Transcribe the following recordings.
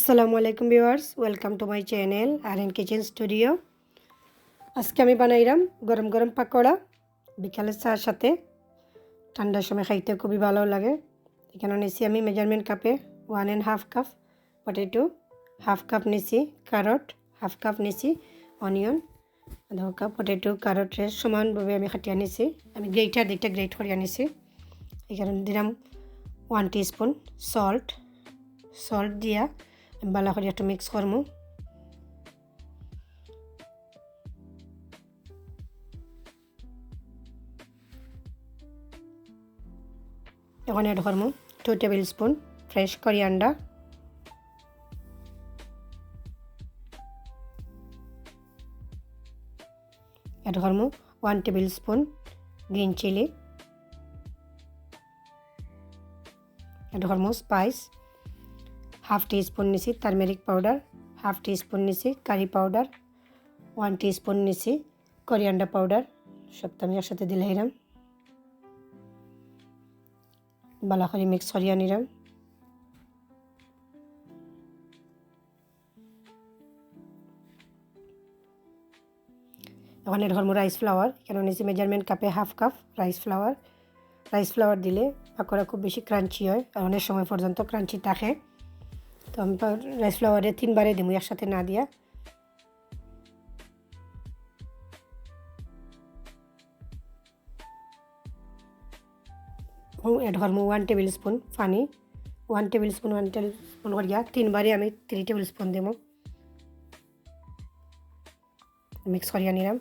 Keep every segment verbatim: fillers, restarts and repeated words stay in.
আসসালামু আলাইকুম viewers, welcome to my channel R N Kitchen Studio। আজকে আমি বানাইরাম গরম গরম পাকোড়া বিকালের চার সাথে, ঠান্ডার সময় খাইতে খুবই ভালো লাগে। এখানো নিছি আমি measurement কাপে one and half cup potato, half cup নিছি carrot, half cup নিছি onion। দেখো, potato carrot রে সমানভাবে আমি কাটিয়া নিছি। আমি grater দিয়ে একটা grate করিয়া নিছি। এখানো দিলাম one teaspoon salt। Salt দিয়া আমি ভালা করি একটু mix করমু। এখন add করমু two tablespoon fresh coriander। Add করমু one tablespoon green chilli। Add করমু spice, half teaspoon নিছি turmeric powder, half teaspoon নিছি curry powder, one teaspoon নিছি coriander powder। সবটা আমি একসাথে দিলাইরাম। ভালা করি mix করিয়া নিরাম। এখন add করমু rice flour। এখানো নিছি measurement কাপে half cup rice flour। Rice flour দিলে পাকোড়া খুব বেশি crunchy হয়, আর অনেক সময় পর্যন্ত crunchy থাকে। তো আমি rice flour এ তিনবারে দিমু, একসাথে না দিয়া। এখন add করমু one tablespoon পানি। One tablespoon, one tablespoon করিয়া তিনবারে আমি three tablespoon দিমু। Mix করিয়া নিলাম।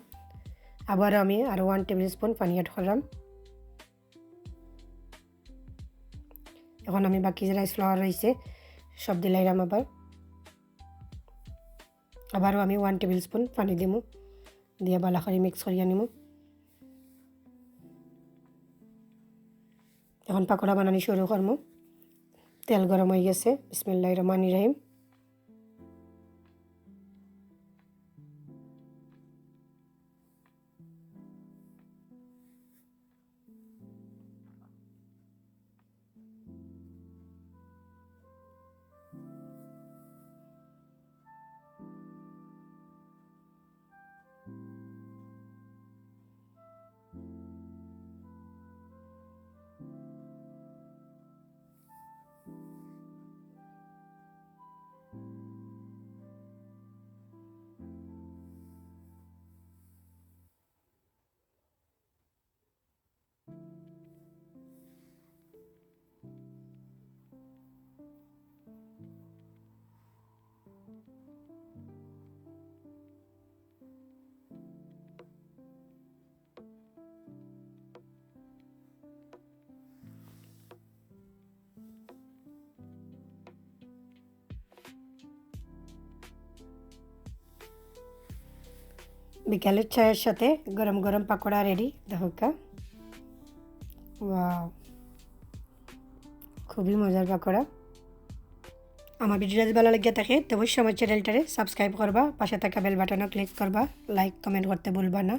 আবারও আমি আরো one tablespoon পানি add করলাম। এখন আমি বাকি যে rice flour রইছে সব দিলাইরাম আবার। আবারও আমি one tablespoon পানি দিমু, দিয়া ভালা করি mix করিয়া নিমু। এখন পাকোড়া বানানি শুরু করমু। তেল গরম হয়ে গেছে। বিসমিল্লাহির রহমানির রহিম। বিকালের চায়ের সাথে গরম গরম পাকোড়া ready। দেখো কা, wow, খুবই মজার পাকোড়া। আমার video যদি ভালা লাগিয়া থাকে, তো অবশ্যই আমার channel টারে subscribe করবা, পাশে থাকা bell button ও click করবা, like comment করতে ভুলবা না।